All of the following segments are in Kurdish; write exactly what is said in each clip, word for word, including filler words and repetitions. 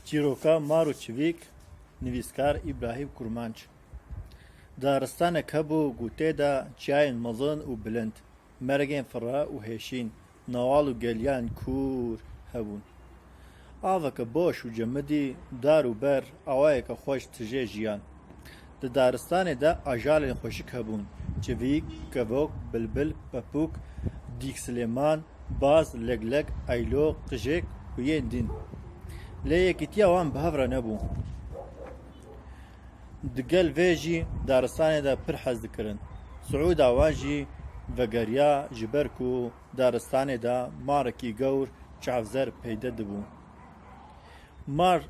Çîroka Mar û Çivîk, nivîskar Îbrahîm Kurmanc. Daristanek hebû ku tê de çiyayên mezin û bilind, mergên firre û hêşîn, newal û geliyên kûr hebûn. Aveke baş û cemidî, dar û ber, awayeke xweş tijê jiyan. Di daristanê de ajalên xweşik hebûn, çivîk, kevok, bilbil, pepûk, dîk silêman, baz, legleg, eylo, qijêk û yên din. Lê yekîtiya wan bi hev re nebû. Digel vê jî daristanê de pir hez dikirin. Siûda wan jî vegeriya, ji ber ku daristanê de marekî gewr çavzer peyde dibû. Mar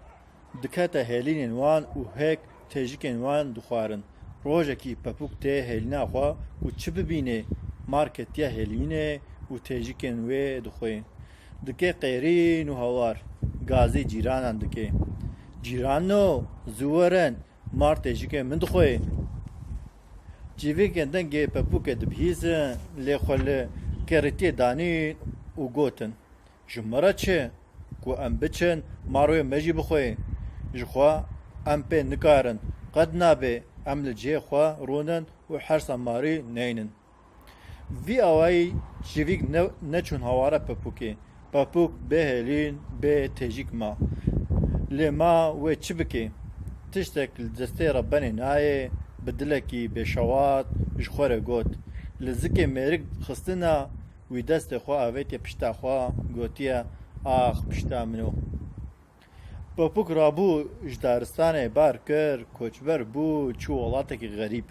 dikete hêlînên wan û hêk têjikên wan dixwarin. Rojekî pepûk tê hêlîna xwe û çi bibînê, mar ketiye hêlînê û têjikên wê dixwê. Dike qêrîn û hawar, gazî cîranan dike. Cîrano, zû werin, mar têjikên min dixwê. Çivîkên dengê pepûkê dibihîzin, lê xwe li kerîtiyê danîn û gotin: "Ji me re çi? Ku em biçin, mar wê me jî bixwê. Ji xwe em pê nikarin, qet nabe em li cihê xwe rûnin û hersa marî neynin." Vî awayî çivîk ne-, neçûn hawara pepûkê. Pepûk bê hêlîn, bê têjik ma. Lê ma wê çi bike? Tiştek li destê re benê nayê, bi dilekî bêşewat ji xwe re got: "Li zikê mêrik xistina." Wî destê xwe avêtiye pişta xwe, gotiye: "Ax, pişta min o." Pepûk rabû, ji daristanê bar kir, koçber bû, çû welatekî xerîb.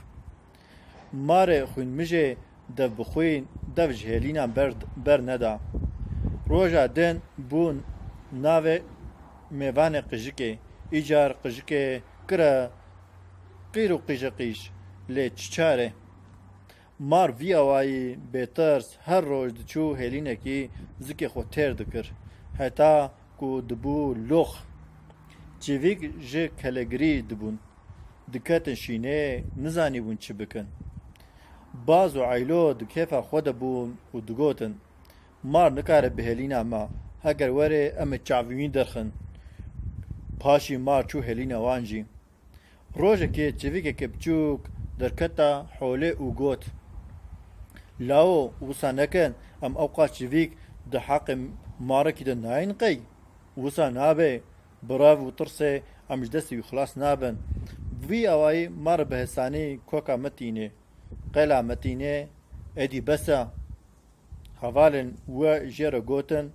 Marê xwînmijê dev bi xwîn, dev ji hêlînan ber, ber neda. Roja din bû navê mêvanê qijikê. Îcar qijikê kire qîr û qîjeqîj, lê çi çare? Mar vî awayî bêtirs her roj diçû hêlînekî zikê xwe têr dikir, heta ku dibû lox. Çivîk ji kelegirî dibûn, diketin şînê, nizanîbûn çi bikin. Baz û eylo di kêfa xwe de bûn û digotin: "Mar nikare bi hêlîna me, heger were em ê çavî wî derxin." Paşî mar çû hêlîna wan jî. Rojekê çivîkeke biçûk derketa holê û got: "Lawo, wisa nekin, em ewqas çivîk di heqê marekî de nayên qey? Wisa nabe, bi rev û tirsê em ji destê wî xilas nabin." Vî awayî mar bi hesanî koka me tînê, qela me tînê, êdî bes e. Hevalên we jê re gotin: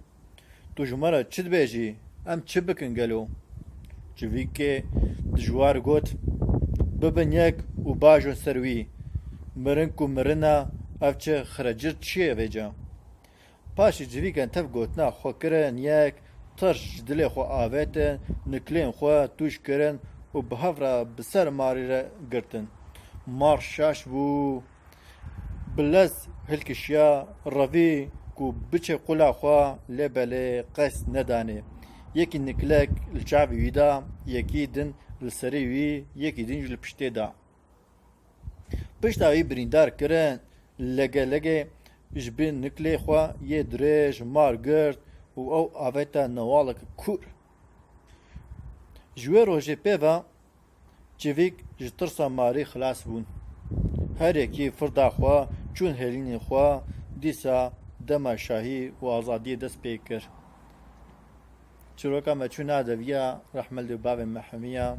"Tu ji me re çi dibêjî? Em çi bikin gelo?" Çivîkê dijwar got: "Bibin yek û bajon ser wî. Mirin ku mirin e, ev çi xirecir çi ye vêca?" Paşê çivîkên tev gotina xwe kirin yek, tirş ji dilê xwe avêtin, niklên xwe tûj kirin û bi hev re bi ser marî re girtin. Mar şaş bû. Bi lez hilkişiya, revî ku biçe qula xwe, lê belê qest nedanê. Yekî niklek li çavê wî da, yekî din li serê wî, yekî din jî li piştê da. Pişta wî birîndar kirin, lege lege ji bin niklê xwe yê dirêj mar girt û ew avête newaleke kûr. Ji wê rojê pê ve çivîk ji tirsa marî xilas bûn. Her yekî firda xwe çûn hêlînên xwe, dîsa dema şahî û azadiyê dest pê kir. Çîroka me çû na deviya, rehmet li bavê me hemiya.